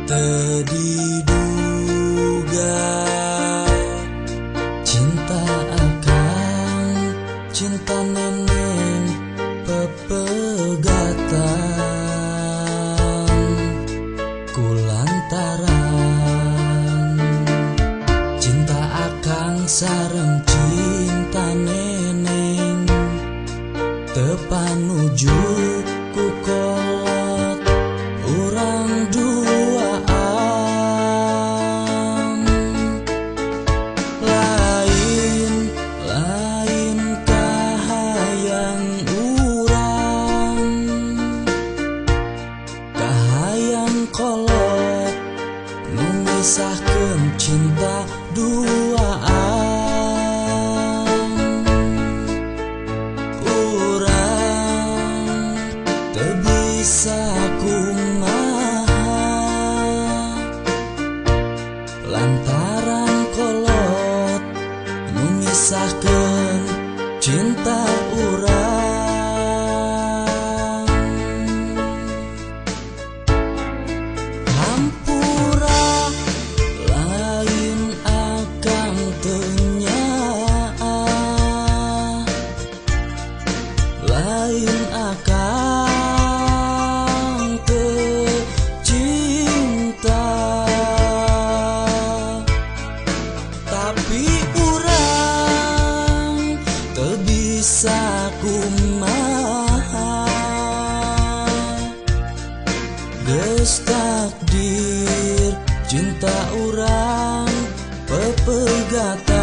Teu diduga cinta akang cinta neneng pepegatan kulantaran cinta akang sareng cinta neneng teu panuju ku kolot urang duaan. Lain lain kahayang urang kahayang kolot nu misahkeun cinta duaan. Urang teu bisa kumaha lantaran kolot nu misahkeun cinta urang. Hampura lain akang teu nyaah, lain akang teu cinta, tapi urang teu bisa kumaha. Geus takdir cinta urang pepegatan.